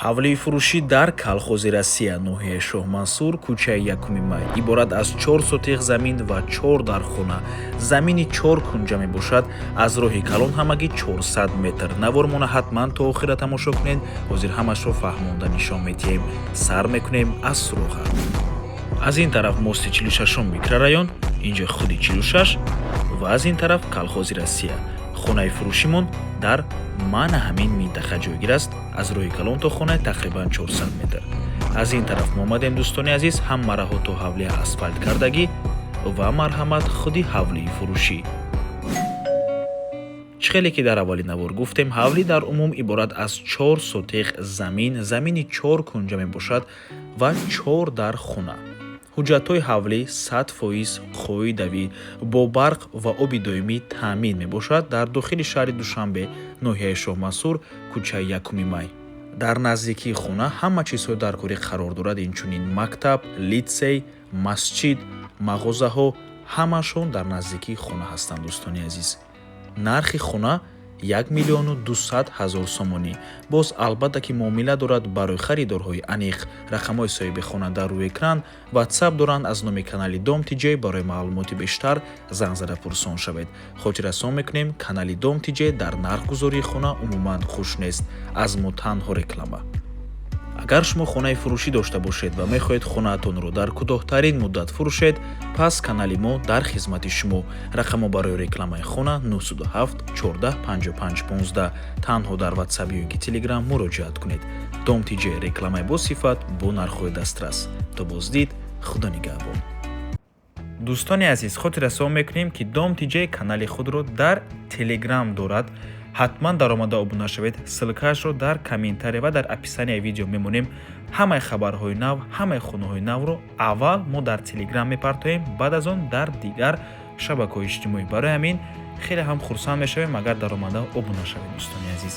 Ҳавлии фурӯшӣ дар Колхози Россия, ноҳияи Шоҳмансур, кӯчаи Якуми Май, иборат аз 4 сотих замин ва чор дар хона. Замини чор кунҷа мебошад, аз роҳи калон ҳамагӣ 400 метр. Навормона ҳатман то охира тамошо кунед. Ҳозир ҳамашро фаҳмонда нишон медиҳем. Сар мекунем аз суроға. Аз ин тараф мости 46-ум микрорайон, инҷо худи 46 ва аз ин тараф Колхози Россия. Хонаи фурӯшимон дар мана ҳамин минтақа ҷойгир аст. Аз роҳи калон то хона тақрибан 400 метр. Аз ин тараф мо омадем, дӯстони азиз, ҳама раҳо то ҳавлия асфалт кардагӣ ва марҳамат, худи ҳавлии фурӯшӣ. Чӣ хеле ки дар аввали навор гуфтем, ҳавлӣ дар умум иборат аз 4 сотих замин, замини чор кунҷа мебошад ва чор дар хона. Ҳуҷҷатҳои ҳавлӣ 100% қоидавӣ, бо барқ ва оби доимӣ таъмин мебошад. Дар дохили шаҳри Душанбе, ноҳияи Шоҳмансур, кӯчаи Якуми Май. Дар наздикии хона ҳама чизҳои даркорӣ қарор дорад, инчунин мактаб, литсей, масҷид, мағозаҳо ҳамашон дар наздикии хона ҳастанд. Дӯстони азиз, нархи хона 1 200 000 сомонӣ. Боз, албатта, ки муомила дорад. Барои харидорҳои аниқ рақамҳои соҳиби хона дар рӯи экран, Ватсап доранд. Аз номи канали Дом Тиҷей барои маълумоти бештар занг зада пурсон шавед. Хотиррасон мекунем, канали Дом Тиҷей дар нархгузории хона умуман хуш нест, аз мо танҳо реклама. Агар шумо хонаи фурӯшӣ дошта бошед ва мехоҳед хонаатонро дар кӯтоҳтарин муддат фурӯшед, пас канали мо дар хизмати шумо. Рақамҳо барои рекламаи хона 907 14 55 15. Танҳо дар Ватсап ё ки Телеграм муроҷиат кунед. Дом Тиҷей: рекламаи босифат бо нархҳои дастрас. То боздид, Худо нигаҳбон. Дӯстони азиз, хотиррасон мекунем, ки Дом Тиҷей канали худро дар Телеграм дорад. Ҳатман даромада обуна шавед. Ссылкаашро дар комментария ва дар описанияи видео мемонем. Ҳамаи хабарҳои нав, ҳамаи хонаҳои навро аввал мо дар Телеграм мепартоем, баъд аз он дар дигар шабакаҳои иҷтимоӣ. Барои ҳамин хеле ҳам хурсанд мешавем, агар даромада обуна шавед, дӯстони азиз.